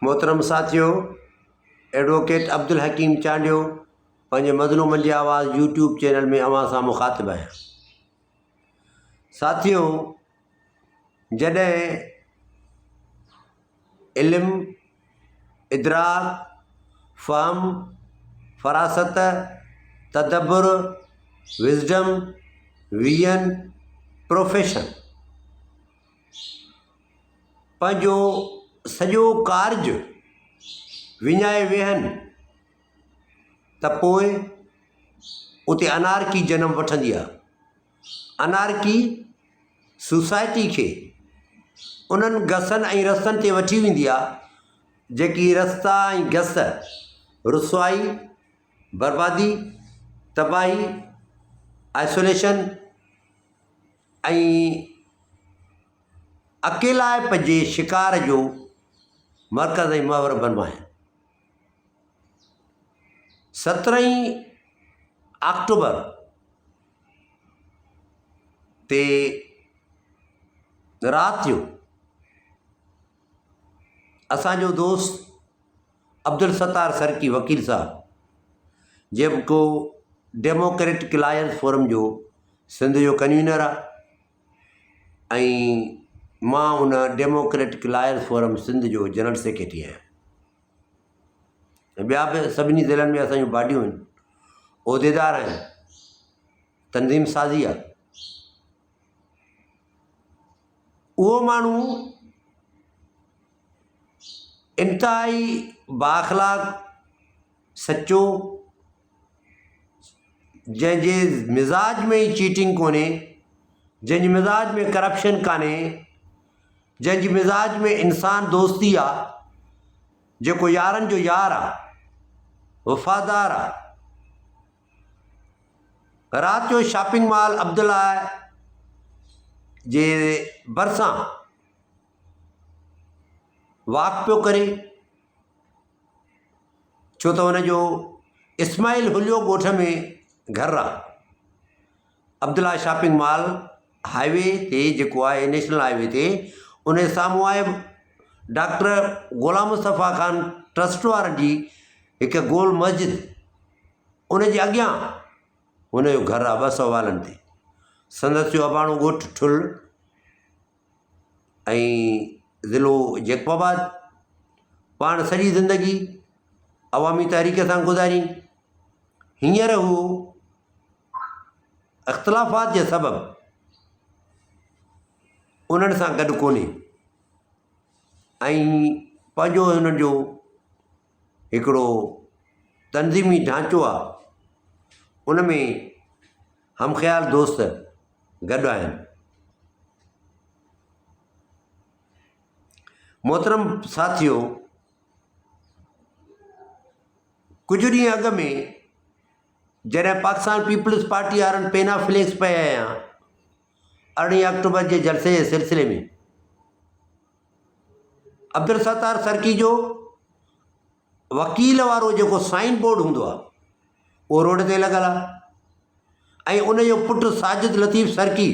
محترم ساٿيو ايڊووڪيٽ عبدالحڪيم چانڊيو پنهنجي مظلومن جي آواز يوٽيوب چينل ۾ اوهان سان مخاطب آهيان. ساٿيو جڏهن علم، ادراڪ، فهم، فراست، تدبر، وزڊم، ويزن، پروفيشن پنهنجو سڄو ڪارج وڃائي ويهن ته پوء اتي انارڪي جنم وٺندي آهي. انارڪي سوسائٽي کي انهن گسن ۽ رستن تي وٺي ويندي آهي، جيڪي رستا ۽ گس رسوائي، بربادي، تباهي، آئسوليشن ۽ اڪيلائپ جي شڪار جو مرڪز ۽ محور بنبا آهن. سترهين آڪٽوبر تي رات جو اسان جو دوست عبدالستار سرڪي وڪيل صاحب جيڪو ڊيموڪريٽڪ لائرز فورم جو سنڌ جو ڪنوينر آهي ۽ مان ان ڊيموڪريٽڪ لائرز فورم سنڌ جو جنرل سيڪريٽري آهيان ۽ ٻيا به سڀني ضلعن ۾ اسان جون باڊيون آهن عهديدار آهن تنظيم سازي آهي اهو ماڻهو انتهائي بااخلاق، سچو، جنهن جي مزاج ۾ ئي چيٽنگ ڪونهي، جنهن جي مزاج ۾ ڪرپشن ڪانهي، جنهن جي مزاج ۾ انسان دوستي آ، جيڪو يارن جو يار آ، وفادار آ. رات جو شاپنگ مال عبدالله جي ڀرسان واڪ پيو ڪري ڇو ته هن جو اسماعيل هليو ڳوٺ ۾ گهر آ. Abdullah shopping mall high V تي جيڪو آهي نيشنل هاء وي تي ان جي سامهون آهي ڊاڪٽر غلام مصطفيٰ خان ٽرسٽ وارن جي هڪ گول مسجد ان جي اڳيان هن جو گهر آ 200 والن تي سندس جو اباڻو ڳوٺ ٺل ۽ ضلعو جيڪب آباد پاڻ سڄي زندگي عوامي تحريڪ سان گذاري هينئر هو اختلافات جي سبب انهن سان گڏ ڪونهي ۽ پنهنجو هنن جو هڪڙو تنظيمي ڍانچو آهي ان ۾ هم خيال دوست گڏ آهن. محترم ساٿيو! ڪجهه ڏينهن اڳ ۾ جڏهن پاڪستان پيپلز پارٽي وارن پينا فليڪس پئي هنيا ارڙهين آڪٽوبر جي جلسي جي سلسلي ۾ عبدالستار سرڪي جو وڪيل وارو جيڪو سائن بورڊ هوندو آهي اهو روڊ تي لڳل آهي ۽ ان جو پٽ ساجد لطيف سرڪي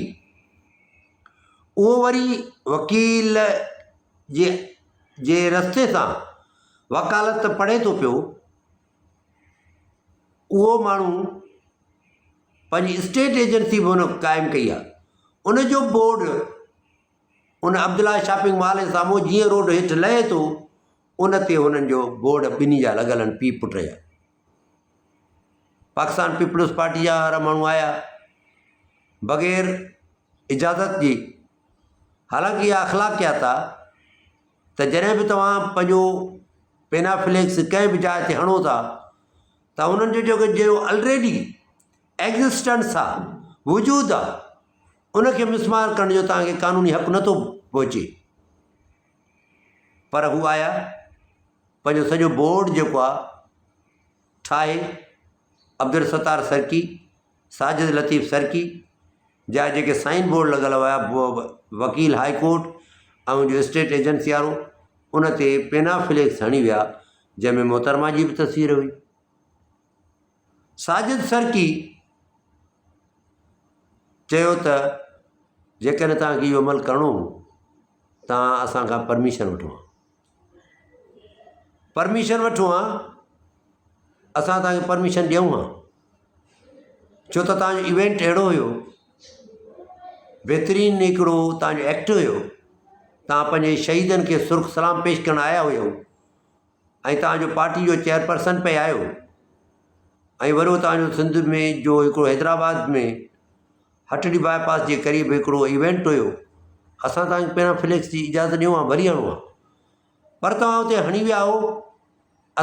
اهو وري وڪيل جي جي رستي سان وڪالت پڙهي ٿو پيو اهو ماڻهو پنهنجي اسٽيٽ ايجنسي به هن قائم ڪئي آهي ان جو بورڊ ان عبدالله شاپنگ مال جي سامهون جيئن روڊ هيٺ لهي ٿو ان تي هنن جو بورڊ ٻنهي جا لڳل آهن پيء پٽ جا. پاڪستان پيپلز پارٽي جا وارا ماڻهو آيا بغير اجازت جي حالانڪه اها اخلاقيات آ ته جڏهن به توهان پنهنجو پينافليڪس ڪنهن به جاء تي هڻو ٿا ته انهن جو جيڪو جو الريڊي ايگزسٽنس آ وجود آ ان کي مسمار ڪرڻ جو توهان کي قانوني حق نٿو پهچي. پر هو آيا پنهنجو سڄو بورڊ جيڪو آ ٺاهي عبدالستار سرڪي ساجد لطيف سرڪي جا جيڪي سائن بورڊ لڳل هيا وڪيل هائي ڪورٽ ۽ جو اسٽيٽ ايجنسي وارو ان تي پينا فليڪس هڻي ويا جنهن ۾ محترمه جي به تصوير هئي ساجد سرڪي چيو ته جيڪڏهن توهان کي اهو عمل ڪرڻو هو توهان اسان کان پرميشن وٺو ها. پرميشن وٺو ها، اسان توهان کي پرميشن ڏيون ها، ڇو ته توهان جو ايونٽ اهڙو هيو، بهترين هڪڙو توهان جو ايڪٽ هيو، توهان پنهنجي شهيدن کي سرخ سلام پيش ڪرڻ آيا هيو ۽ توهان جو پارٽي جو چيئرپرسن پئي آيو ۽ وڏو توهان جو سنڌ ۾ جو هڪڙو حيدرآباد ۾ هٽڙي باء پاس جي قريب هڪڙو ايونٽ هيو، اسان توهان کي پهريان فليڪس جي اجازت ڏيون ها ڀلي هڻو ها پر توهان اتي هڻي ويا آهو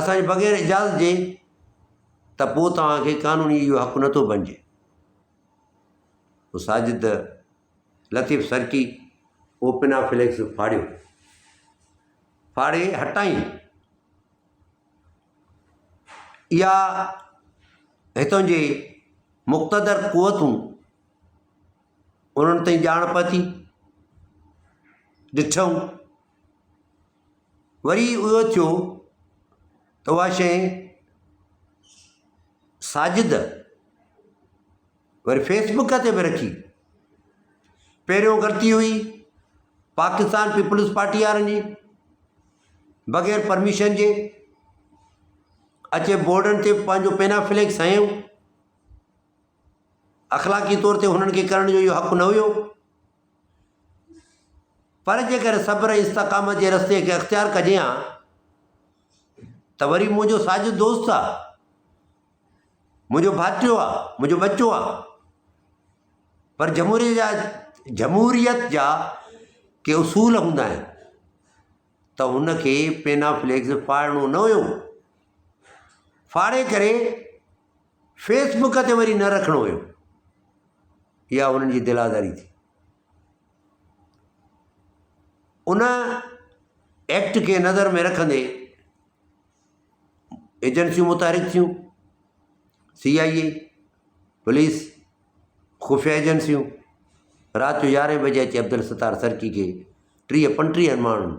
اسان جي بغير اجازت جي ته پوء توهان کي قانوني اهو حق نٿو بنجي. پوء ساجد لطيف سرڪي اهو پنا فليڪس ڦاڙيو، ڦاڙي هٽائين. اها هتان جي مقتدر قوتون انهن تائين ڄاڻ پهتي، ڏٺئون. وري اهو ٿيو ته اها شيء ساجد وري فيس بڪ تي به رکي. پهريون غلطي هئي پاڪستان پيپلز پارٽي وارن جي بغير پرميشن جي اچي بورڊن تي پنهنجو پينا فليڪس هنيو. اخلاقي طور تي هنن کي ڪرڻ جو اهو حق نه هيو. پر جيڪڏهن صبر ۽ استقامت جي رستي کي اختيار ڪجي ها ته وري منهنجو ساجد دوست آ، منهنجو ڀائٽيو آ، منهنجو ٻچو آ. پر جمهوريت جا جمهوريت جا ڪي اصول هوندا آهن ته هن کي پينا فليڪس ڦاڙڻو نه هيو. ڦاڙي ڪري فيس بڪ تي وري نه رکڻو هيو. اها انهن جي دل آزاري ٿي. ان ايڪٽ کي نظر ۾ رکندي ايجنسيون متحرڪ ٿيون، سي آء اي، پوليس، خفيه ايجنسيون رات جو يارهين بجي اچي عبدالستار سرڪي کي ٽيهه پنٽيهن ماڻهن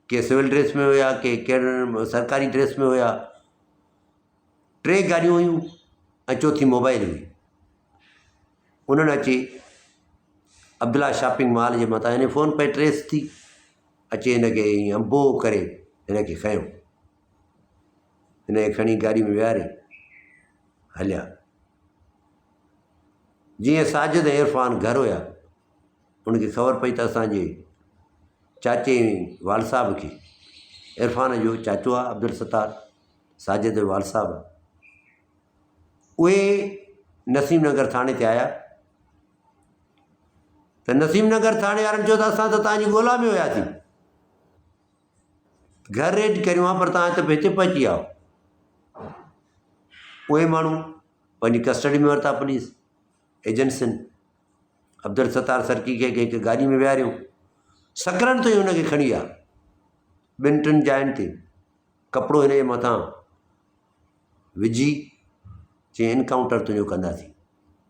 ڪي سول ڊريس ۾ هيا ڪي ڪهڙن سرڪاري ڊريس ۾ هيا ٽي گاڏيون هيون ۽ چوٿين موبائل هئي. انهن اچي عبدالله شاپنگ مال جي مٿان يعني فون پئي ٽريس ٿي اچي هن کي ائين انبوهه ڪري هن کي کنيو. هن کي کڻي گاڏي ۾ ويهاري هليا. جيئن ساجد ۽ عرفان گهر هيا ان کي خبر پئي ته اسانجي چاچي والد صاحب کي عرفان جو چاچو آهي عبدالستار ساجد جو والد صاحب آهي اهي نسيم نگر ٿاڻي تي آيا ته نسيم نگر ٿاڻي وارن چيو ته اسان ته توهان جي ڳولا ۾ هياسين گهر ريڊ ڪريون ها پر توهان ته هتي پهچي ويا اهي ماڻهو پنهنجي ڪسٽڊي ۾ ورتا پوليس ايجنسين عبدالستار سرڪي کي هڪ گاڏي ۾ ويهاريو سڪرن تائين هن کي کڻي ويا ٻن ٽن جاين تي ڪپڙو هن جي مٿان وجهي چيائين انڪائونٽر تنهنجو ڪنداسين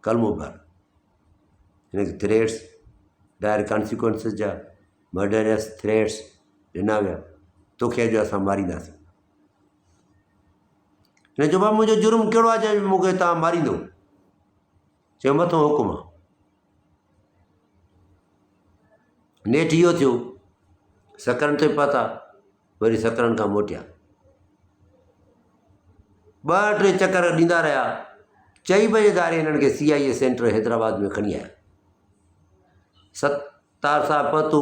ڪلمو ڀر هن کي ٿريٽس ڊائر ڪانسيڪوئنسز جا مرڊرس ٿريٽس ڏنا ويا توکي اڄ اسان مارينداسين هن چيو بابا منهنجو جرم ڪهڙو آهي جو مون کي توهان ماريندو چيو مٿو حڪم آهي نيٺ اهو ٿيو سڪرن تي پهتا وري سڪرن کان موٽيا. ٻه ٽي چڪر ڏيندا رهيا. چئين بجي ڌاري هنن کي سي آء اي سينٽر حيدرآباد ۾ کڻي آيا. ستار صاحب پهتو.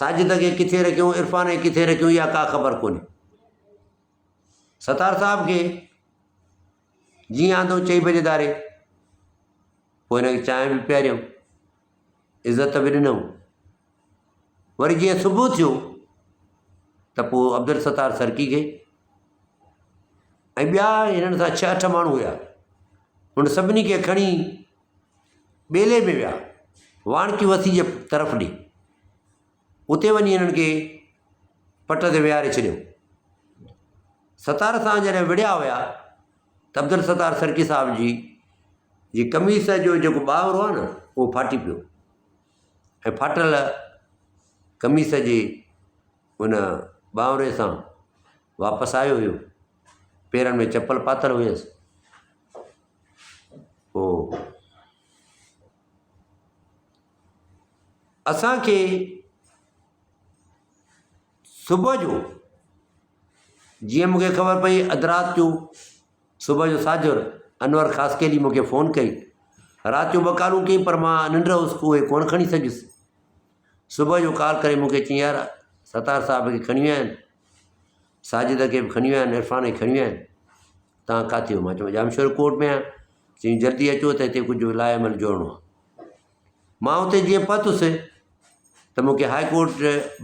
ساجد کي ڪٿي رکيون، عرفان کي ڪٿي رکيون اها ڪا خبر ڪونهي. ستار صاحب کي جيئن آندو چئين بجي ڌاري پوء هن کي چانهه به پياريائون، عزت به ڏنائون. وري جيئن صبح ٿيو ته پوء عبدالستار سرڪي کي ۽ ٻيا هنن سان ڇهه اٺ ماڻهو هيا هن سڀني کي کڻي ٻيلي ۾ ويا واڻڪي وسي جي طرف ڏي اتي وڃي هنن کي پٽ تي ويهاري ڇڏيو ستار سان جڏهن وڙهيا هيا ته عبدالستار سرڪي صاحب جي جي قميص جو جيڪو ٻاورو آهي نه اهو ڦاٽي پيو ۽ ڦاٽل قميص جي ان ٻانوري سان واپس آيو هيو. پيرن ۾ چپل پاتل هيس. پوء اسان کي صبح جو جيئن مون کي خبر پئي اڌ رات جو صبح جو ساجهر انور خاصخيلي مون کي فون ڪئي. رات جو ٻه ڪالون ڪيائين پر مان ننڊ هيس اهي ڪونه کڻي سگهيس. صبح جو ڪال ڪري مون کي چيائين يار ستار صاحب کي کڻي ويا آهن، ساجد کي به کڻي ويا آهن، عرفان کي کڻي ويا آهن، توهان ڪاٿي آهيو؟ مان چيو ڄامشوري ڪورٽ ۾ آهيان. چيائين جلدي اچو ته هتي ڪجهه لاء عمل جوڙڻو آهي. مان اتي جيئن پهتس ته مون کي هاء ڪورٽ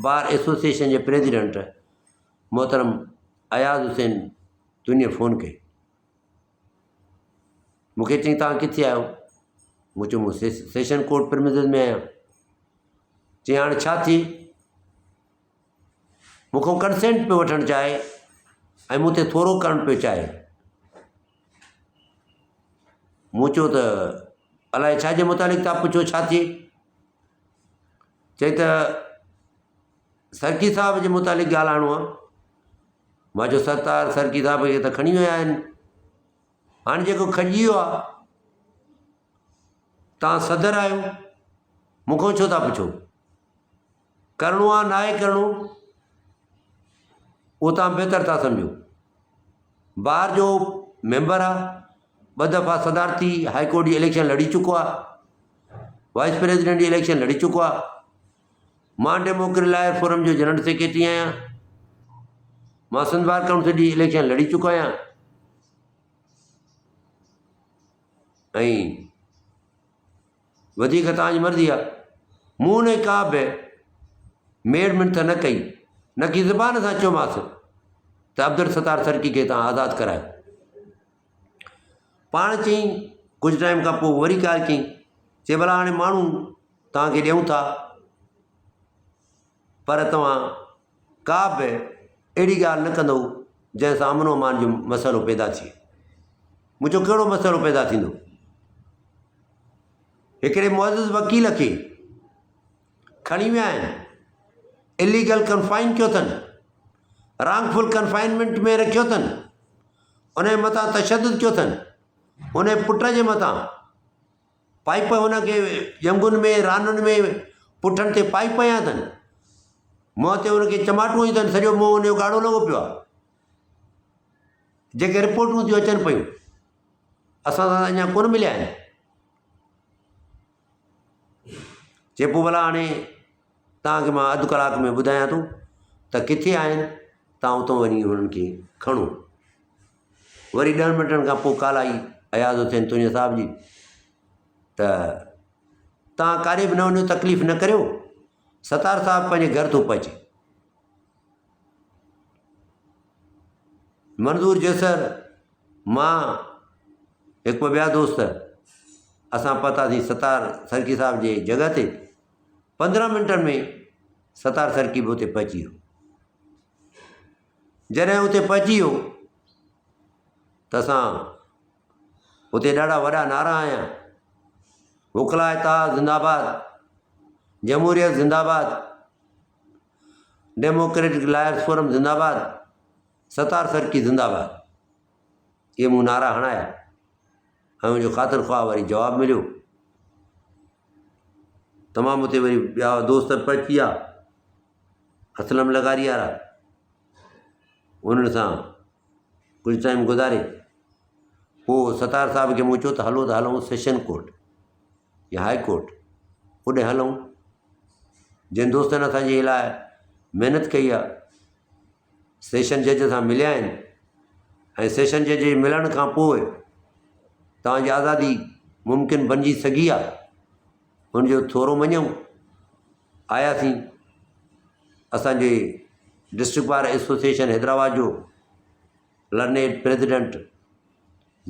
بار ايسوسيئيشن جي پريزيڊنٽ محترم اياز حسين تنهنجي فون ڪئي. مون کي چيائين توهان ڪٿي آهيو؟ مون چيو مون سيشن ڪورٽ پرمزز ۾ آهيان. چيائين هاڻي ڇا ٿئي؟ مون کان ڪنسينٽ پيو وٺڻ چاهي ۽ مون تي ٿورو ڪرڻ پيو چاهي. مون چيو ته الائي ڇا جي متعلق ٿا پڇو ڇا ٿئي؟ چئي ته سرڪي صاحب جي متعلق ڳالهائڻو آهي. مان چيو ستار سرڪي صاحب کي ته کڻي ويا آهن هاڻي جيڪو کڄي ويو آهي توهان صدر آهيو مون کان ڇو ٿا پڇو ڪرڻو آهي ناهي ڪرڻو اهو توهان بهتر ٿا سمجهو بار جو ميمبر آهي ٻه دفعا صدارتي هاء ڪورٽ جي اليڪشن لڙي چڪو آهي وائس پريزيڊنٽ جي اليڪشن لڙي چڪو آهي مان ڊيموڪريٽ لائر فورم جو جنرل سيڪريٽري آهيان. مان سنڌ بار ڪائونسل جي اليڪشن لڙي چڪو آهيان ۽ وڌيڪ توهان جي مرضي آهي. مون ان ڪا به ميڙ منٿ نه ڪئي نه ڪي زبان سان چيومانس ته عبدالستار سرڪي کي توهان آزاد ڪرايو. پاڻ چيائين ڪجهه ٽائيم کان پوء وري ڪال ڪيائين چي ڀلا هاڻي ماڻهو توهان کي ڏيون ٿا پر توهان ڪا به اهڙي ڳالهه نه ڪندو جنهن سان امن و امان جو مسئلو پيدا ٿئي. مون چيو ڪهڙو مسئلو پيدا ٿيندو؟ هڪڙي معزز وڪيل کي کڻي ويا آهن، اليگل ڪنفائن ڪيو اٿن، رانگ فل ڪنفائنمينٽ ۾ رکيو اٿن، ان جي مٿان تشدد ڪيو اٿن، ان جي پٽ جي مٿان پائيپ هن کي ڄنگهن ۾ رانن ۾ پٺن تي پائيپ هنيا اٿن، منهن تي هن کي چماٽون هنيون اٿن، سڄو منهن هن جو ڳاڙهو لڳو پيو آهي. جيڪي رپورٽون ٿيون اچن پيون اسان سان اڃا ڪونه مليا آهن. چئي پوء ڀلا هاڻي توهان کي مان اڌ ڪلاڪ ۾ ٻڌايان ٿو ته ڪٿي آهن توهان اتان وڃي هنن کي کڻو. وري ڏهن منٽن کان پوء ڪال آئي اياز حسين تنيو صاحب جي ته توهان ڪاڏي به نه وڃو تڪليف نه ڪريو ستار صاحب پنهنجي گهر ٿو پهچي. منظور جيسر مان هڪ ٻه ٻيا دوست اسان پهتاسين ستار سرڪي صاحب جي جڳهه تي 15 منٽن ۾ ستار سرڪي به اتي پهچي ويو. جڏهن اتي پهچي ويو ته اسان اتي ڏاڍا وڏا نعرا هنيا، وڪلاء اتحاد زنده آباد، جمهوريت زنده آباد، ڊيموڪريٽڪ لائرس فورم زنده آباد، ستار سرڪي زنده آباد. اهي مون نعرا هڻايا ۽ منهنجو خاطر خواهه وري جواب مليو. تمام اتي وري ٻيا دوست به پهچي ويا. اسلم لغاري وارا انهن سان ڪجهه ٽائيم گذاري پوء ستار صاحب کي مون چيو ته هلو ته هلون سيشن ڪورٽ يا هاء ڪورٽ اوڏي هلون جن دوستن اسانجي لاء محنت ڪئي آهي سيشن جج سان مليا آهن ۽ سيشن جج جي ملڻ کان پوء توهان جي آزادي ممڪن بنجي سگهي آهي ان جو ٿورو مڃون آياسين اسان جي ڊسٽرڪٽ بار ايسوسيئيشن حيدرآباد جو لرنيڊ پريزيڊنٽ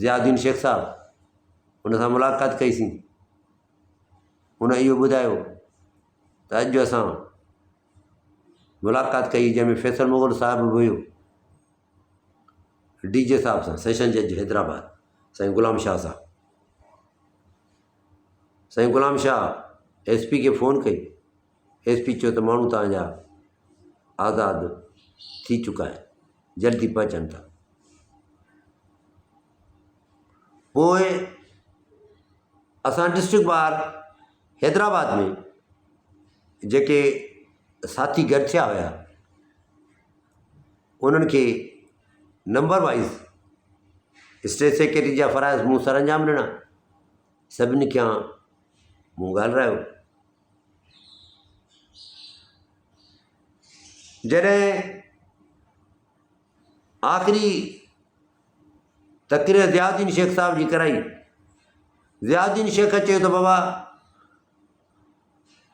ضياء الدين شيخ صاحب ان سان ملاقات ڪئيسين ان اهو ٻڌايو ته اڄ اسان ملاقات ڪئي جنهن ۾ فيصل مغل صاحب به هيو ڊي جي صاحب سان سيشن جج حيدرآباد سائين غلام شاهه صاحب سائين غلام شاهه ايس پي کي فون ڪئي، ايس پي چيو ته ماڻهو توهان جا آزاد ٿي چڪا آهن، جلدي پهچن ٿا. پوء اسان ڊسٽرڪٽ بار حيدرآباد ۾ جيڪي ساٿي گڏ ٿيا هيا انهن کي نمبر وائيز اسٽيٽ سيڪريٽري جا فرائض مون سر انجام ڏنا. سڀني کان مون ڳالهرايو. جڏهن آخري تقرير ضياء الدين شيخ صاحب جي ڪرائي، ضياء الدين شيخ چيو ته بابا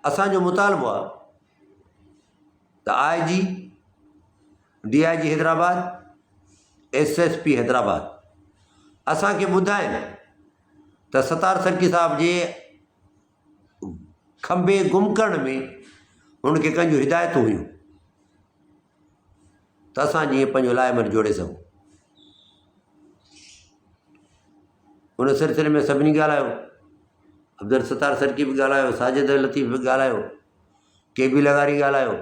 اسانجو مطالبو آهي ته I G, D I G Hyderabad, S S P Hyderabad اسانکي ٻڌائين ته ستار سرڪي صاحب جي کنڀي گم ڪرڻ ۾ هن کي ڪنهن جون هدايتون هيون ته اسان جيئن پنهنجو لاء عمل جوڙي سگهون. ان سلسلي ۾ سڀني ڳالهايو، عبدالستار سرڪي به ڳالهايو، ساجد لطيف به ڳالهايو، ڪي بي لغاري ڳالهايو،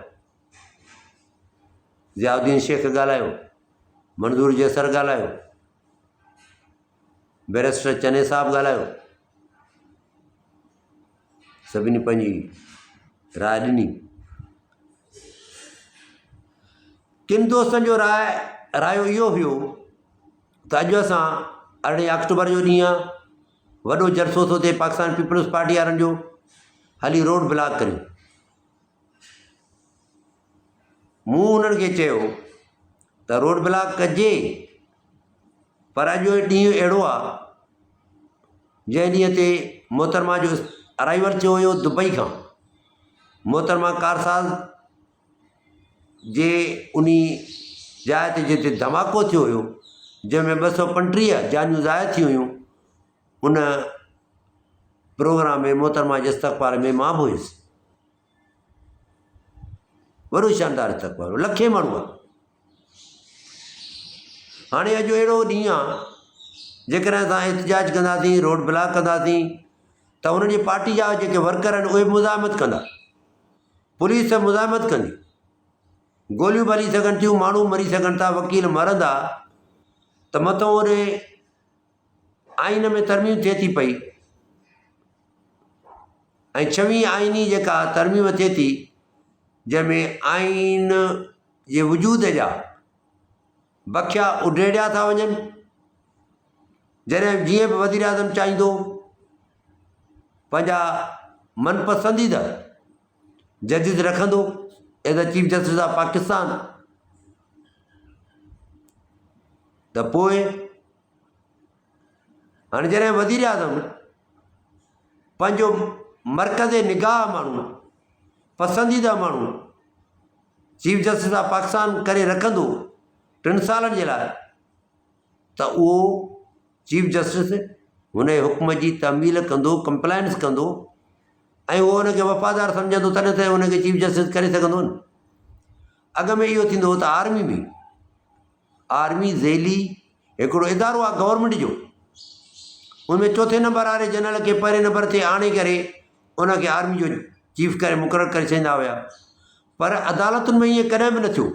ضياء الدين شيخ ڳالهايو، منظور جيسر ڳالهايو، بئريسٽر چني صاحب ڳالهايو، سڀني پنهنجي راء ڏني. ڪن دوستن جو راء رايو اهو هيو ته اڄ اسان ارڙهين آڪٽوبر جو ڏينهن آهي وڏو جلسو ٿو ٿئي پاڪستان پيپلز پارٽي وارن جو هلي روڊ بلاڪ ڪريون. مون انهن کي چيو ته روڊ بلاڪ ڪجي پر اڄ جو ڏينهن اهڙو آهي جنهن ڏينهن تي محترمه جو ارائيول ٿيو هيو دبئي کان محترمه ڪارساز جي انهي جاء تي جتي ڌماڪو ٿيو هيو جنهن ۾ 235 جانيون ضايع ٿيون هيون ان پروگرام ۾ محترمه جي استقبال ۾ مان به هيس. وڏو شاندار استقبال هو، لکين ماڻهو هئا. هاڻي اڄ اهڙو ڏينهن آهي جيڪڏهن اسان احتجاج ڪنداسين روڊ بلاڪ ڪنداسين ته انهن جي پارٽي جا جيڪي ورڪر آهن اهي به مزاحمت ڪندا، پوليس مزاحمت ڪندي، گوليون به هلي سگهن ٿيون، ماڻهو مري سگهن ٿا، وڪيل مرندا ته مٿو هوڏي آئين ۾ ترميم ٿئي ٿي پئي ۽ ڇويهين آئيني جيڪا ترميم ٿئي ٿي جنهن ۾ آئين جي وجود جا بکيا اڊيڙيا ٿا وڃن جڏهن جيئن به وزير اعظم چاهيندو پنهنجا من پسنديده ججز رکندو as a chief justice of Pakistan ته پوء هاڻي جڏهن وزيراعظم پنهنجو مرڪز نگاهه ماڻهو پسنديده ماڻهو چيف جسٽس آف پاڪستان ڪري رکندو ٽن سالن جي لاء ته اهو چيف جسٽس هن جي حڪم جي تعميل ڪندو ڪمپلائنس ڪندو ۽ اهو هن کي وفادار سمجهندو تڏهن ته هن کي چيف جسٽس ڪري سگهندو نه. اڳ ۾ اهو ٿيندو هو ته آرمي ۾ آرمي ذيلي هڪڙو ادارو آهي گورنمينٽ جو ان ۾ چوٿين نمبر واري جنرل کي پهرين نمبر تي آڻي ڪري ان کي آرمي جو چيف ڪري مقرر ڪري ڇڏيندا هيا پر عدالتن ۾ ائين ڪڏهن به نه ٿيو.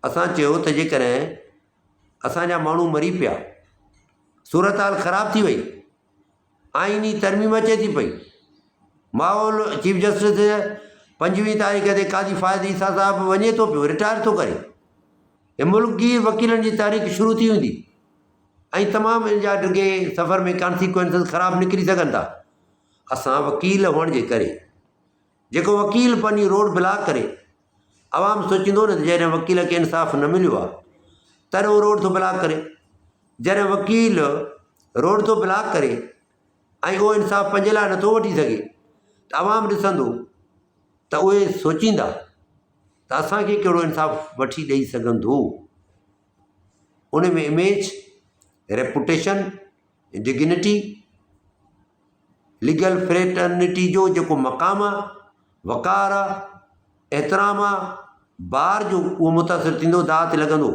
اسان چيو ته جيڪڏهن اسان جا ماڻهو مري پيا، صورتحال خراب ٿي وئي، آئيني ترميم اچي ٿي پئي، ماحول چيف جسٽس پنجويهه تاريخ تي قاضي فائز عيسيٰ صاحب وڃي ٿو پيو رٽائر ٿو ڪري، هي ملڪ گير وڪيلن جي تحريڪ شروع ٿي ويندي ۽ تمام ان جا ڊگهي سفر ۾ ڪانسيڪوئنسز خراب نڪري سگهن ٿا. اسان وڪيل هئڻ جي ڪري جيڪو وڪيل پنهنجي روڊ بلاڪ ڪري عوام سوچيندو نه ته جڏهن وڪيل کي انصاف نه مليو آهي تڏهن هو روڊ ٿو بلاڪ ڪري جڏهن وڪيل روڊ ٿو بلاڪ ڪري ۽ اهو انصاف پنهنجي لاء نٿو وٺي سگهي ته عوام ڏسندو ته اهي سوچيندا ته اسانکي ڪهڙو انصاف وٺي ڏئي سگهندو ان ۾ image reputation dignity legal fraternity جو جيڪو مقام آ، وقار آ، احترام آ، بار جو اهو متاثر ٿيندو داء تي لڳندو.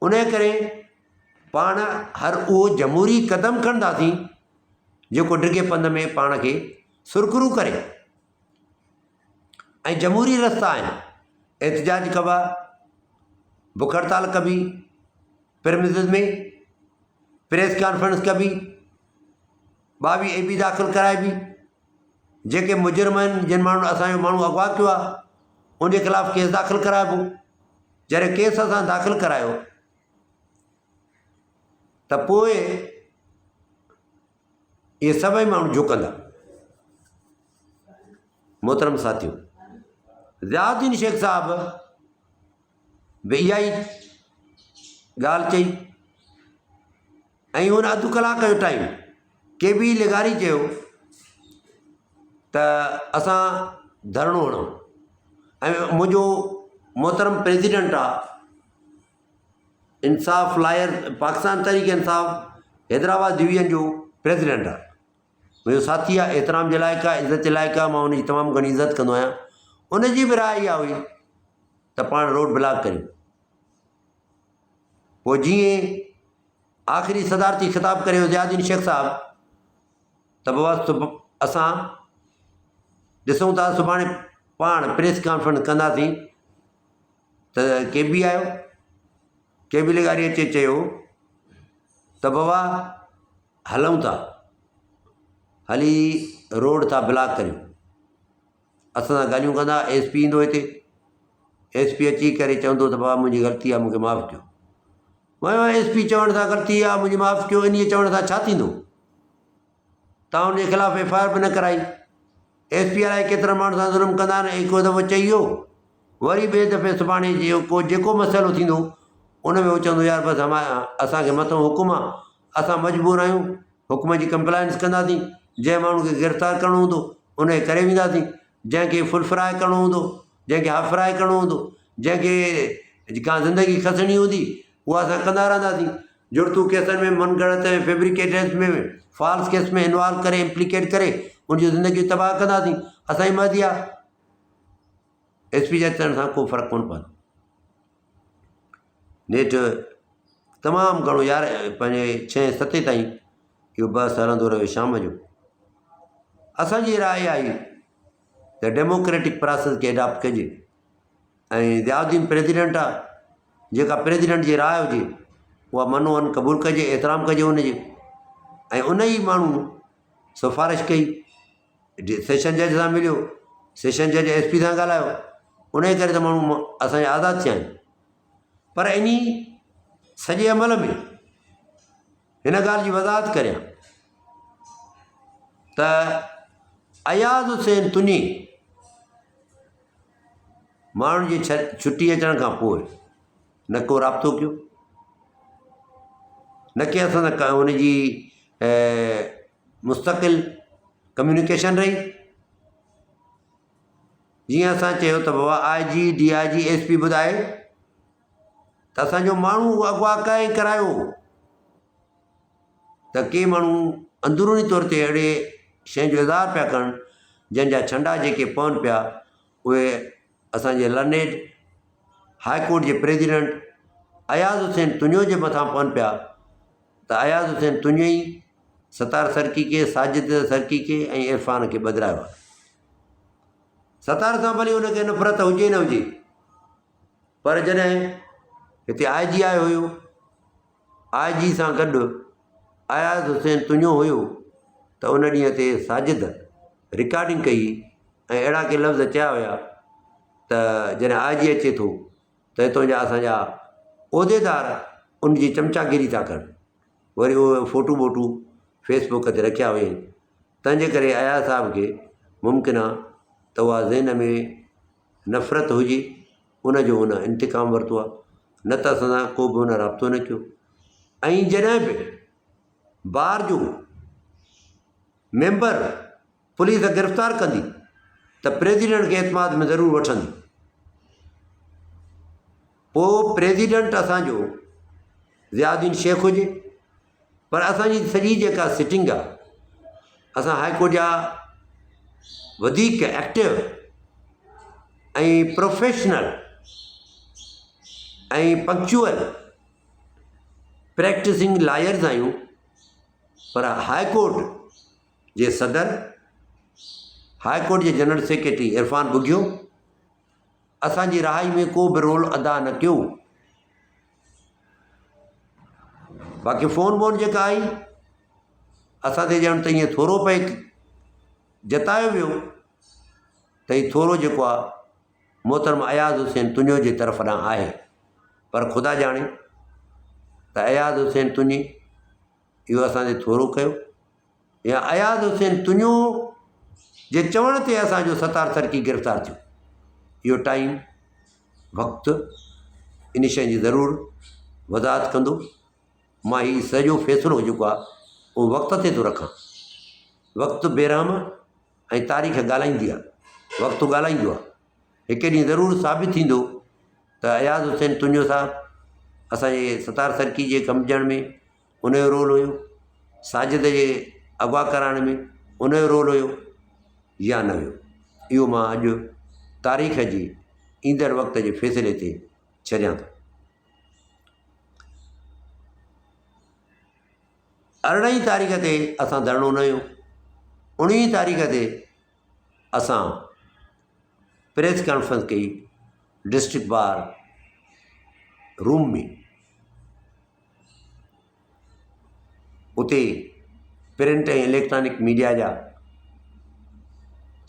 انهيء ڪري پاڻ هر اهو جمهوري قدم کڻنداسين جيڪو ڊگهي پنڌ ۾ پاڻ کي سرخرو ڪري ۽ جمهوري رستا آهن احتجاج ڪبا، بک هڙتال ڪبي، پرمزز ۾ پريس ڪانفرنس ڪبي. 22 اي بي داخل ڪرائبي، جيڪي مجرم آهن جن ماڻهن اسان جو ماڻهو اغوا ڪيو آهي ان جي خلاف ڪيس داخل ڪرائبو. جڏهن ڪيس اسان داخل ڪرايو ته پوء اهي سڀئي ماڻهو جهڪندا. محترم ساٿيو! ضياء الدين شيخ صاحب به اها ئي ڳالهه چئي ۽ هن اڌ ڪلاڪ جو ٽائيم ڪي بي لغاري چيو ته اسان ڌرڻو هڻون ۽ منهنجو محترم پريزيڊنٽ آ انصاف لائر پاڪستان تحريڪ انصاف حيدرآباد ڊويزن جو پريزيڊنٽ آ منهنجو ساٿي آ احترام جي لائق آ عزت جي لائق آ مان ان جي تمام گهڻي عزت ڪندو آهيان ان جي به راء اها هئي ته پاڻ روڊ بلاڪ ڪريون پوء جيئن آخري صدارتي خطاب ڪري ويو ضياء الدين شيخ صاحب ته بابا اسان ڏسون ٿا سڀاڻي پاڻ پريس ڪانفرنس ڪنداسين ته ڪي بي آيو ڪي بي لغاري اچي چيو ته بابا هلون ٿا هلي روڊ ٿا بلاڪ ڪريون اسان سان ڳالهيون ڪندا ايس پي ايندو هتي ايس پي اچي ڪري چوندو ته بابا منهنجي غلطي آهي مونکي معاف ڪيو ويو ايس پي چوڻ سان غلطي آهي منهنجي معاف ڪيو انهيء چوڻ سان ڇا ٿيندو تان ان جي خلاف ايف I R به نه ڪرائي ايس پي الائي ڪيترن ماڻهن سان ظلم ڪندا آهن هڪ دفعو چئي ويو وري ٻئي دفعي سڀاڻي جيڪو جيڪو مسئلو ٿيندو ان ۾ هو چوندو يار بس هم اسانکي مٿو حڪم آهي اسان مجبور آهيون حڪم جي ڪمپلائنس ڪنداسين جنهن ماڻهو کي گرفتار ڪرڻو هوندو ان کي ڪري وينداسين جنهن کي فل فراء ڪرڻو هوندو جنهن کي هاف فراء ڪرڻو هوندو جنهن کي ڪا زندگي کسڻي هوندي اها اسان ڪندا رهنداسين جڙتو ڪيسن ۾ من گهڙت ۽ فيبريڪيٽيڊ ۾ فالس ڪيس ۾ انوالو ڪري امپليڪيٽ ڪري ان جون زندگيون تباهه ڪنداسين اسان جي مرضي آهي ايس پي جي اچڻ سان ڪو فرق ڪونه پوندو نيٺ تمام گهڻو يار پنهنجي ڇهين ستين تائين اهو بحث هلندو رهيو شام جو اسانجي راء آئي ته ڊيموڪريٽڪ پراسيس کي اڊاپٽ ڪجي ۽ ضياء الدين پريزيڊنٽ آ جيڪا پريزيڊنٽ جي راء هجي اها منو ان قبول ڪجي احترام ڪجي ان جي ۽ ان ئي ماڻهو سفارش ڪئي سيشن جج سان مليو سيشن جج ايس پي سان ڳالهايو ان جي ڪري ته ماڻهو اسانجا آزاد ٿيا آهن پر ان سڄي عمل ۾ هن ڳالهه جي وضاحت ڪريان ته اياز حسين تني ماڻهن جي ڇٽي اچڻ کان پوء نه ڪو رابطو ڪيو نه ڪي اسان سان ڪا ان جي مستقل ڪميونيڪيشن رهي جيئن اسان چيو ته بابا I G D I G S P ٻڌائي ته اسانجو ماڻهو اغوا ڪنهن ڪرايو ته ڪي ماڻهو اندروني طور تي اهڙي شيء جو اظهار پيا ڪن جنهن جا ڇنڊا جيڪي پون پيا اهي اسان جي لرنيڊ هاء ڪورٽ جي پريزيڊنٽ اياز حسين تنيو جي مٿان پون پيا ته اياز حسين تنيو ئي ستار سرڪي کي ساجد سرڪي کي ۽ عرفان کي ٻڌرايو آهي ستار سان ڀلي ان کي نفرت هجي نه هجي پر جڏهن هتي آء جي آيو هيو آء جي سان گڏ اياز حسين تنيو هيو ته ان ڏينهن تي ساجد رڪارڊنگ ڪئي ۽ اهڙا ڪي لفظ چيا هيا ته جڏهن آء جي اچي ٿو ته هتان جا اسان جا عهديدار ان جي چمچاگيري ٿا ڪن وري اهي فوٽو ٻوٽو فيس بڪ تي رکيا هئائين تنهنجي ڪري اياز صاحب کي ممڪن آهي ته اها ذهن ۾ نفرت هجي ان جو هن انتقام ورتو آهي نه ته اسان سان ڪو به هن رابطو نه ڪيو ۽ جڏهن به بار جو ميمبر پوليس گرفتار ڪندي ته پريزيڊنٽ کي اعتماد ۾ ضرور وٺندي پوء پريزيڊنٽ اسانجو ضياء الدين شيخ هجي پر اسان جي سڄي جيڪا سٽنگ آ اسان هاء ڪورٽ جا وڌيڪ active ۽ professional ۽ punctual practising lawyers آهيون پر هاء ڪورٽ جي صدر هاء ڪورٽ جي جنرل سيڪريٽري عرفان ٻگهيو اسان جي رهائي ۾ ڪو به رول ادا نه ڪيو باقي فون بون جيڪا آئي اسان تي ڄڻ ته ائين ٿورو پئي جتايو ويو ته هي ٿورو جيڪو آهي محترم اياز حسين تنيو جي طرف ڏانهن آهي. پر خدا ڄاڻي ته اياز حسين تنهنجي اهو اسان تي ٿورو ڪيو يا اياز حسين تنيو جي چوڻ تي اسان جو ستار سرڪي گرفتار ٿيو. اهو ٽائيم، وقت، ان شيء جي ضرور وضاحت ڪندو. مان هي سڄو فيصلو جيڪو آهي اهو وقت تي ٿو رکان. وقت بي رحم ۽ تاريخ ڳالهائيندي آهي. وقت ڳالهائيندو آهي. هڪ ڏينهن ضرور ثابت ٿيندو ته اياز حسين تنيو صاحب اسان جي ستار سرڪي جي ڪمجڻ ۾ ان جو رول هيو، ساجد جي اغوا ڪرائڻ ۾ ان جو رول هيو يا نه هيو. اهو مان اڄ تاريخ جي ايندڙ وقت جي فيصلي تي ڇڏيان ٿو. ارڙهين تاريخ تي اسان ڌرڻو نه هنيو، اڻويهين تاريخ تي اسان پريس ڪانفرنس ڪئي ڊسٽرڪٽ بار روم ۾. اتي پرنٽ ۽ اليڪٽرانڪ ميڊيا جا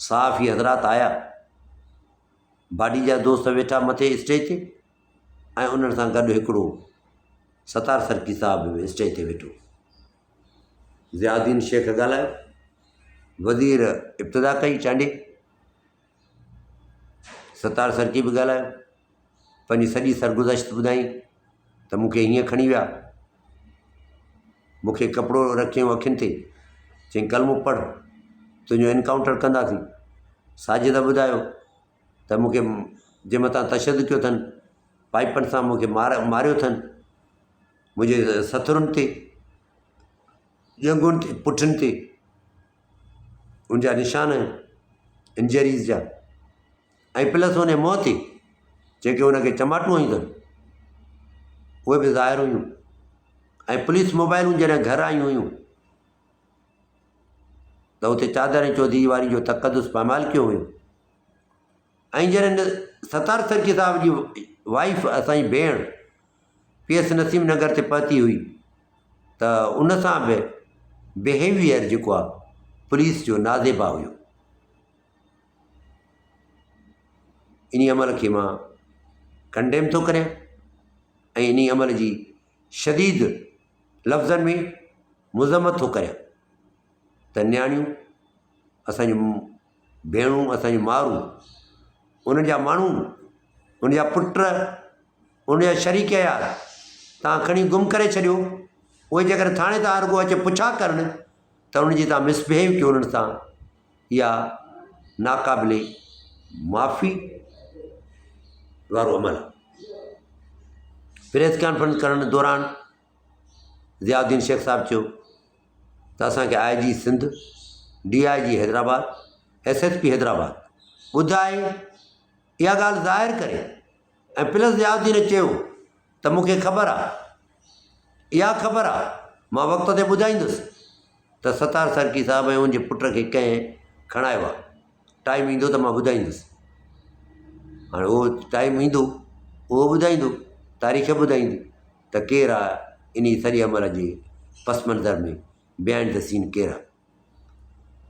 صحافي حضرات آيا. باڊي جا دوست ويٺا مٿي اسٽيج تي ۽ انهن سان گڏ هڪڙو ستار سرڪي صاحب به اسٽيج تي ويٺو. ضياء الدين شيخ ڳالهايو. وزير ابتدا ڪئي چانڊيي. ستار سرڪي به ڳالهايو. پنهنجي سڄي سرگذشت ٻڌائين ته مون کي هيئن کڻي ويا. مون کي ڪپڙو رکيائون اکين تي. چيائين ڪلمو پڙهه تنهنجو انڪائونٽر ڪنداسين. ساجد ٻڌايو ته مون کي جي مٿان تشدد ڪيو اٿن، پائپن سان مون کي مار ماريو اٿن، منهنجي سٿرن تي، ڄنگهن تي، پٺين تي ان جا نشان آهن انجريز جا ۽ پلس ان جي منهن تي جيڪي ان کي چماٽون هنيون اٿن اهي به ظاهر هيون ۽ پوليس موبائلون جڏهن گهر آيون هيون ته اتي چادر ۽ چوديواري جو تقدس پائمال ڪيو هيو ۽ جڏهن ستار سرڪي صاحب جي وائيف اسانجي ڀيڻ پي ايس نسيم نگر تي پهتي هئي ته ان سان به بهيويئر جيڪو آهي پوليس جو نازيبا هيو. انهي عمل کي مان ڪنڊيم ٿو ڪريان ۽ انهي عمل جي شديد لفظن ۾ مذمت ٿو ڪريان ته نياڻيون اسان جون ڀيڻون اسان جون مائرون انهن جا ماڻهو ان جا پٽ ان جا شريڪ حيات تان کڻي گم ڪري ڇڏيو اهي جيڪڏهن ٿاڻي تان رڳو اچي پڇا ڪرن ته انهن جي تان مس بهيو ڪيو انهن سان اها ناقابل معافي وارو عمل آهي. پريس ڪانفرنس ڪرڻ دوران ضياء الدين شيخ صاحب چيو ته اسان کي I G Sindh, D I G Hyderabad, S S P Hyderabad ٻڌائي اها ڳالهه ظاهر ڪري ۽ پلس ضياء الدين چيو ته مون کي خبر آ اها خبر آ مان وقت تي ٻڌائيندس ته ستار سرڪي صاحب ۽ ان جي پٽ کي ڪنهن کڻايو آ ٽائيم ايندو ته مان ٻڌائيندس هاڻي اهو ٽائيم ايندو اهو ٻڌائيندو تاريخ ٻڌائيندي ته ڪير آ انهي سڄي عمل جي پس منظر ۾ بيهائنڊ the سين ڪير آ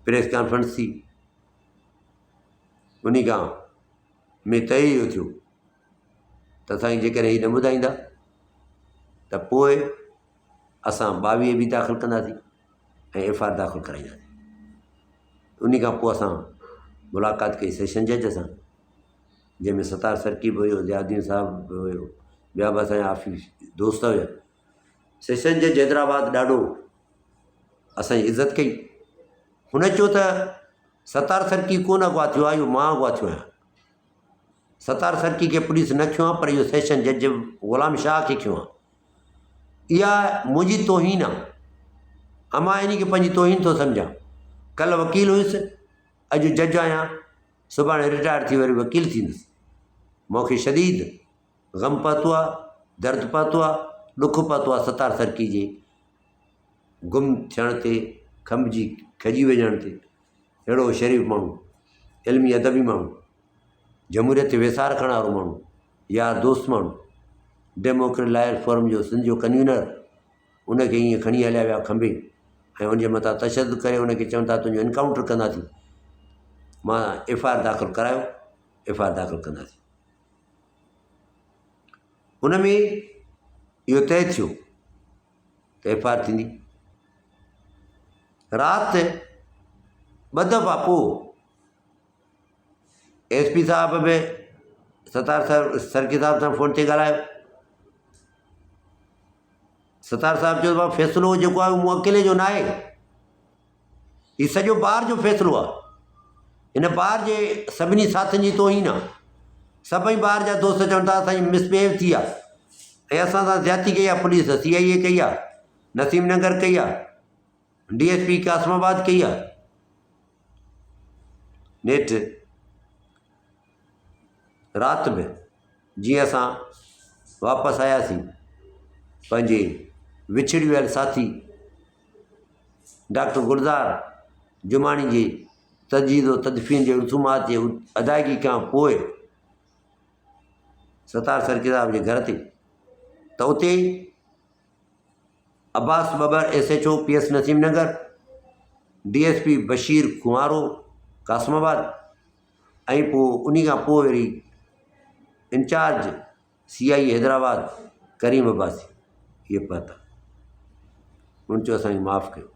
پريس ڪانفرنس ٿي انهي کان ۾ طئي اهو ٿيو ته سائين جيڪڏهن هي نه ٻڌائيندا ته پوء اسان 22 به داخل ڪنداسين ۽ ايف I R داخل ڪرائينداسين. ان کان پوء اسان ملاقات ڪئي سيشن جج سان جنهن ۾ ستار سرڪي به هيو ضياء الدين صاحب به هيو ٻيا به اسانجا آفيس دوست هيا. سيشن جج حيدرآباد ڏاڍو اسانجي عزت ڪئي. هن چيو ته ستار سرڪي ڪونه اغوا ٿيو آهي اهو مان اغوا ٿيو آهيان. ستار سرڪي کي پوليس نه کنيو آهي پر اهو سيشن جج غلام شاهه کي کنيو آهي. اها منهنجي توهين آهي ۽ مان انهي کي پنهنجي توهين ٿو سمجهان. ڪلهه وڪيل هيس اڄ جج آهيان سڀاڻي رٽائر ٿي وري وڪيل ٿيندس. مون کي شديد غم پهتو آهي، درد پهتو آهي، ڏک پهتو آهي ستار سرڪي جي گم ٿيڻ تي، کنڀجي کڄي وڃڻ تي. اهڙو شريف ماڻهو، علمي ادبي ماڻهو، جمهوريت تي ويساهه رکڻ وارو ماڻهو، يار دوست ماڻهو، ڊيموڪريٽ لائر فورم جو سنڌ جو ڪنوينر، ان کي ائين کڻي هليا ويا کنڀي ۽ ان جي مٿان تشدد ڪري ان کي چون ٿا تنهنجو انڪائونٽر ڪنداسين. مان ايف I R داخل ڪرايو، ايف I R داخل ڪنداسين. ان ۾ اهو طئي ٿيو ته ايف I R ٿيندي. رات ٻه دفعا پوء ايس پي صاحب به ستار سرڪي صاحب سان فون تي ڳالهايو. ستار صاحب چيو ته فيصلو جيڪو آهي مون اڪيلي جو ناهي، هي سڄو بار جو فيصلو آهي. هن بار جي سڀني ساٿين جي توهين آهي. سڀئي بار جا دوست چون ٿا اسان جي مس بهيو ٿي آهي ۽ اسان سان زيادتي ڪئي آهي پوليس سي آئي اي ڪئي آهي، نسيم نگر ڪئي آهي، ڊي ايس پي قاسم آباد ڪئي آهي. نيٺ رات به جيئن اسان واپس آياسين پنهنجي وڇڙي ويل ساٿي ڊاڪٽر گلزار جماڻي جي تجهيز و تدفين جي رسومات جي ادائگي کان پوء ستار سرڪي صاحب جي گهر تي ته اتي Abbas Babbar S H O P S Naseem Nagar, D S P Bashir Kunwaro Qasimabad ۽ پوء انهي کان پوء وري incharge C I Hyderabad Karim Abbasi اهي پهتا. هن چيو اسان کي معاف ڪيو.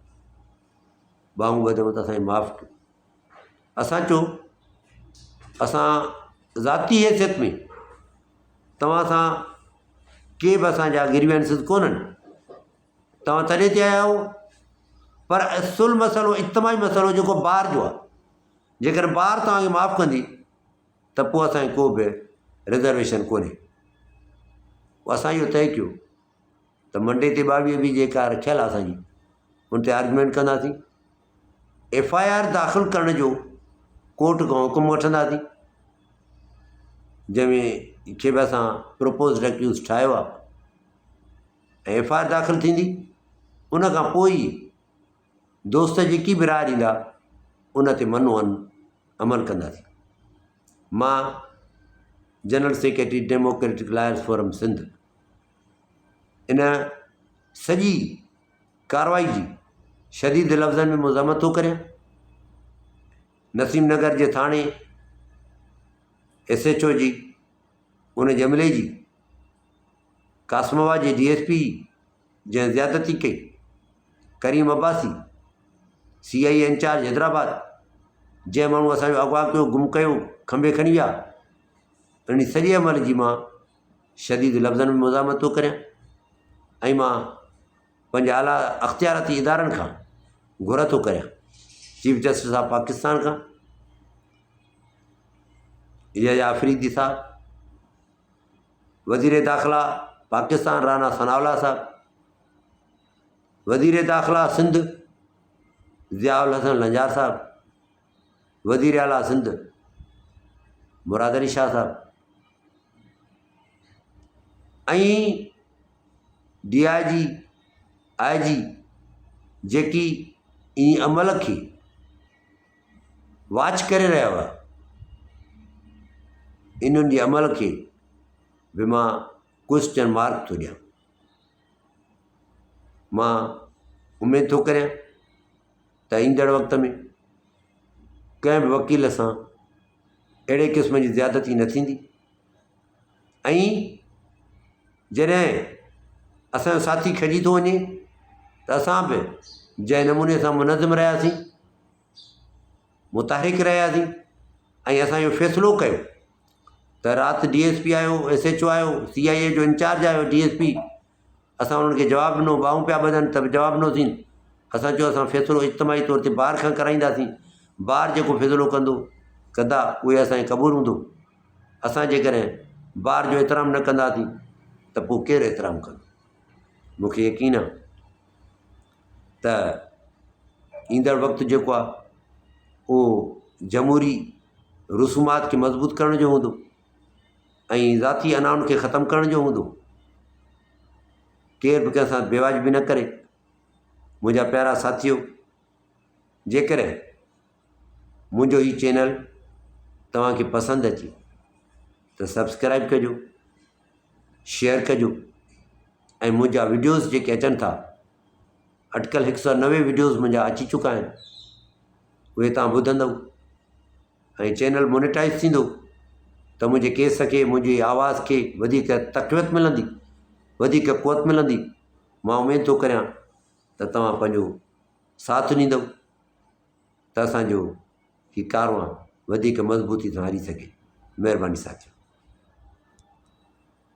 ٻانهون ٻڌم ته اسان کي معاف ڪيو. اسان چيو اسان ذاتي حيثيت ۾ توهان سان ڪي به اسان جا گريوينسز ڪونهن. توهان تڏهن تي آيا آهيو پر اصل مسئلو اجتماعي مسئلو جيڪو بار جو آهي جيڪڏهن بار توهان کي معاف ڪندي ته پوء اسان کي ڪو به رزرويشن ڪونهي. پوء اسان اهو طئي ڪيو ته منڊي تي 22 بي جيڪا رکيل آهي اسان جي ان تي آرگيومينٽ ڪنداسين. ايف I R داخل ڪرڻ جو ڪورٽ کان حڪم وٺنداسين جنهن ۾ کي به اسان پروپوزڊ اڪيوز ٺاهيو آهي ۽ ايف I R داخل ٿيندي ان کان پوء ئي دوست جيڪي به راء ڏيندا ان تي من و عن عمل ڪنداسين. مان general secretary democratic lawyers forum Sindh ان سڄي ڪارروائي جي شديد لفظن ۾ مذمت ٿو ڪريان. نسيم نگر جي ٿاڻي ايس ايڇ او جي ان جي عملي جي قاسم آباد جي ڊي ايس پي جنهن زيادتي ڪئي، Karim Abbasi, C I A incharge Hyderabad, جنهن ماڻهو اسان جو اغوا ڪيو، گم ڪيو، کنڀي کڻي ويا، ان سڄي عمل جي مان شديد لفظن ۾ مزاحمت ٿو ڪريان ۽ مان پنهنجي اعليٰ اختياراتي ادارن کان گهر ٿو ڪريان چيف جسٽس آف پاڪستان کان يحيٰ آفريدي صاحب وزير داخلا پاڪستان رانا ثناء الله صاحب، وزير داخلا سنڌ ضياء الحسن لنجار صاحب، وزير اعليٰ سنڌ مراد علي شاهه صاحب ۽ ڊي I جي آء جي جيڪي ان عمل کي واچ ڪري رهيا هئا انهن جي عمل کي به مان ڪوئسچن مارڪ ٿو ڏيان. مان اميد ٿو ڪريان ته ايندڙ وقت ۾ ڪنهن به وڪيل سان اهڙي قسم جي زيادتي نه ٿيندي ۽ جڏهن اسان جو ساٿي کڄي ٿو وڃي ته اسان به جنهن نموني سان منظم رهياسين متحرڪ رهياسين ۽ اسان اهو فيصلو ڪيو ته رات ڊي ايس پي آيو، ايس ايڇ او آيو، سي آء اي جو انچارج آيو ڊي ايس پي اسان انهن کي جواب ڏنو ٻانهون پيا ٻڌن ته به جواب ڏنوسين اسان چيو اسان فيصلو اجتماعي طور تي بار کان ڪرائينداسين بار جيڪو فيصلو ڪندو ڪندا اهي اسان کي قبول هوندو اسان جيڪڏهن بار جو احترام نه ڪنداسين ته پوء ڪير احترام ڪندو مون کي يقين آهي ته ايندڙ وقت جيڪو آهي اهو جمهوري رسومات کي مضبوط ڪرڻ جو هوندو ۽ ذاتي انائن کي ختم ڪرڻ جو هوندو. ڪير به ڪنهن سان بي واجبي نه ڪري. منهنجا پيارا ساٿيو جيڪڏهن منهنجو هي چينل توهان کي پسند اچي ته سبسڪرائب ڪجو شيئر ڪجو ۽ منهنجا وڊيوز جيڪي اچن ٿا اٽڪل 190 وڊيوز منهنجا اچي چڪا آهن اهي توهان ٻڌندؤ ۽ چينل مونيٽائز ٿيندو. ته منهنجي ڪيس کي منهنجي آواز کي وڌيڪ تقويت ملندي وڌيڪ قوت ملندي. مان اميد ٿو ڪريان ته توهان پنهنجو ساٿ ڏيندؤ ته اسان جو هي ڪاروان وڌيڪ مضبوطي سان هلي سگهي. مهرباني ساٿيو.